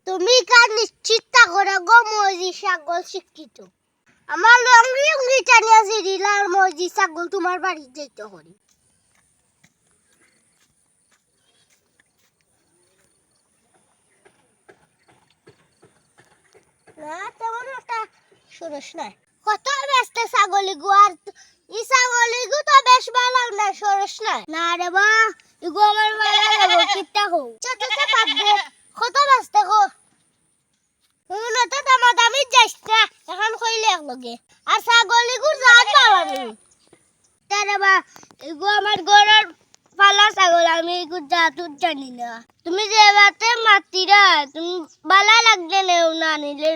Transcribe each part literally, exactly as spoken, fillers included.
তুমি কার নিশ্চিত থাকো রে গো, মইজি ছাগল শিক্ষিত। আমার লুঙ্গি উঙ্গি টানিয়া ছিড়িলার, মইজি ছাগল তুমার বাড়িত যাইতো করি। না, তেমন একটা সরস নাই। কত বেচতে ছাগল ইগু? আর ই ছাগল ইগু তো বেশ ভালা না, সরস নাই। না রে বা, ইগু আমার ভালা লাগে, কিতা কও? ছোট ছোট বাদ দে, কত বেচতে কও? হুনো তো, দামাদামি যাইস না, এখন কইলে এক লগে। আর ছাগল ইগুর জাত ভালা নি। তারে বা, ইগু আমার ঘরর পালা ছাগল, আমি ইগুর জাত উত জানি না। তুমি যে বাতে মাতিরা, তুমি ভালা লাগলে নেও, না নিলে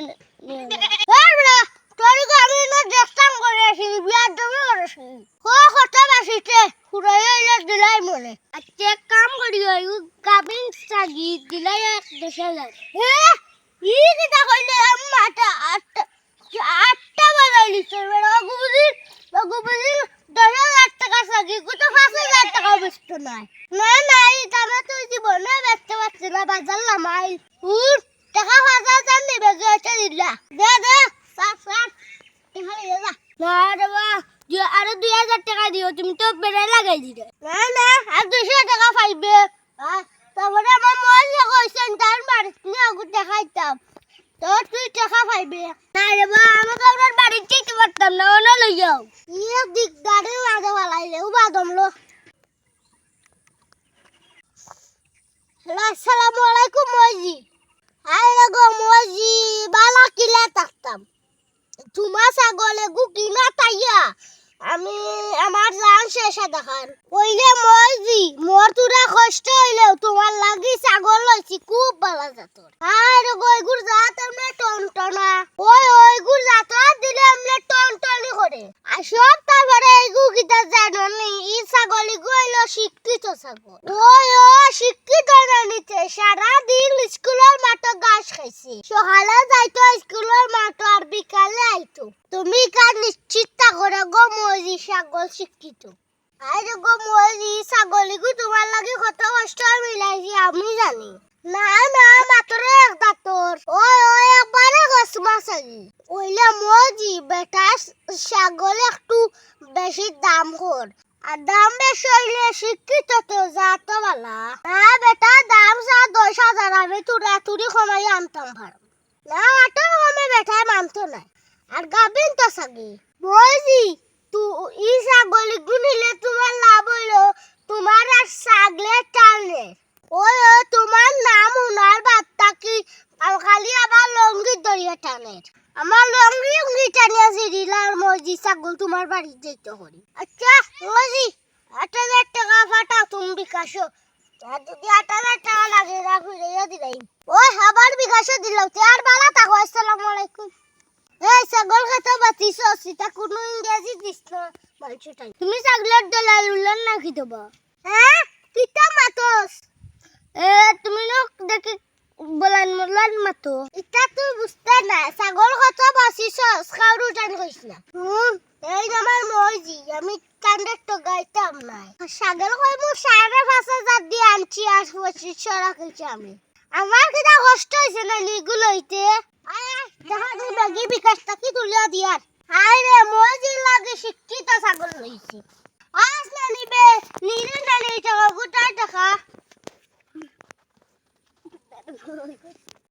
নেও না। এই বেটা, তোর ইগু আমি না দেখতাম করে আসি, বিয়ার জমি করে আসি। ও কত বাসিতে, ফুরাই হইলে দিলাই মনে। আচ্ছা, এক কাম করি, ওই গাবিন ছাগি দিলাই এক দশ হাজার। হে? ই কিতা কইলে? আম্মা, আটটা, আটটা, আটটা বাজাই দিছে। বেটা, অগু বুঝি, অগু বুঝি দশ হাজার টেকা ছাগি, কত পাঁচ হাজার টেকা বেচতো নাই। না, না, ই দামে তুই জীবনে বেচতে পারছি না, বাজার লামাই। উঠ, টেকা পাঁচ হাজার নিবে, গেছে দিলা। দে, দে, সার, সার। টেকা লইয়া যা। না রে বা, দুই, আরো দুই হাজার টেকা দিও, তুমি তো বেড়ে লাগাই দিলে। না, না, আর দুইশো টেকা পাইবে। আ, তারপরে আমার মইজি কইছইন, তার বাড়িত নিয়া ওগু দেখাইতাম। তো তুই টেকা পাইবে। না রে বা, আমি তো আপনার বাড়িত যাইতে পারতাম না, অনো লই যাও। ইয়ে দিকদারি মাঝে ফালাইলে, উবা দমলো। হ্যালো, আসসালামু আলাইকুম মইজি। আরে গো মইজি, বালা কিলা থাকতাম। তুমার ছাগলে গু কিনা তাইয়া আমি আমার জান শেষা দেখান। ওইলে মইজি, মোর তুরা কষ্ট হইলেও তুমার লাগি ছাগল লইছি, খুব বালা জাতর। আর ওইগুর জাত এমনে টনটনা। ওই, ওইগুর জাত দিলে এমনে টনটনি করে। আর সব তারপরে এইগু কিতা জানো নি? ই ছাগল ইগু হইলো শিক্ষিত ছাগল। ওই, ও শিক্ষিত না নিতে সারা দিন স্কুলর মাঠো ঘাস খাইছে। সকালে যাইতো স্কুলর মাঠো আর বিকালে আইতো। তুমি কার নিশ্চিত থাকো রে গো, মইজি ছাগল শিক্ষিত। আরে গো মইজি, ছাগল ইগু তুমার লাগি কত কষ্ট মিলাইছি আমি জানি। না, না, মাত্র এক দাঁতর। ওই, ওই, একবারে কসমা ছাগি। ওইলে মইজি, বেটা ছাগল একটু বেশি দাম কর। আর দাম বেশি হইলে শিক্ষিত তো জাত বালা। না বেটা, দাম চা দশ হাজার, আমি তুড়াতুড়ি কমাই আনতাম পারম। না, আটর কমে বেটায় মানতো নায়। আর গাবিন তো ছাগি। মইজি, তু-, ই ছাগল ইগু নিলে তুমার লাভ হইলো, তুমার আর ছাগলের টানে। ওই, ওই, তুমার নাম হুনার বাদ থাকি আমার খালি আবার লুঙ্গি ধরিয়া টানের। আমার লুঙ্গি উঙ্গি টানিয়া ছিড়িলার মইজি ছাগল তুমার বাড়িত যাইতো করি। আচ্ছা, মইজি, আট হাজার টেকা পাঠাও তুমি বিকাশো। আর যদি আট হাজার টেকা লাগে, না ফিরাইয়া দিলাই। ওই, আবার বিকাশো দিলাম। তে আর বালা থাকো। আসসালামু আলাইকুম। এই ছাগল খেতে বাঁচিছস, ইতা কুনু ইংরেজি দিস না, মানষে টাইম। তুমি ছাগলর দলাল উলান না কিতা বা? হ্যাঁ? কিতা মাতস? এ, তুমি নখ দেখি বলান মলান মাতো। ইতা তুই বুঝতে না, ছাগল কত বাঁচিছস, খাওরু জান কইস না। হুম, এই আমার মইজি, আমি কান্দে তো গাইতাম নাই। ছাগল কইমু সাড়ে পাঁচ হাজার দিয়া আনছি আর পঁচিশশো রাখিছি আমি। আমার কিতা কষ্ট হইছে না লিগু লইতে। আয়, আয়, দেখা যায় ব্যাগি বিকাশ থাকি তুলিয়া দিয়ার। হায় রে, মইজির লাগি শিক্ষিত ছাগল লইছি। আস না নিবে, নিলে না নেই টাকা, গোটা টাকা।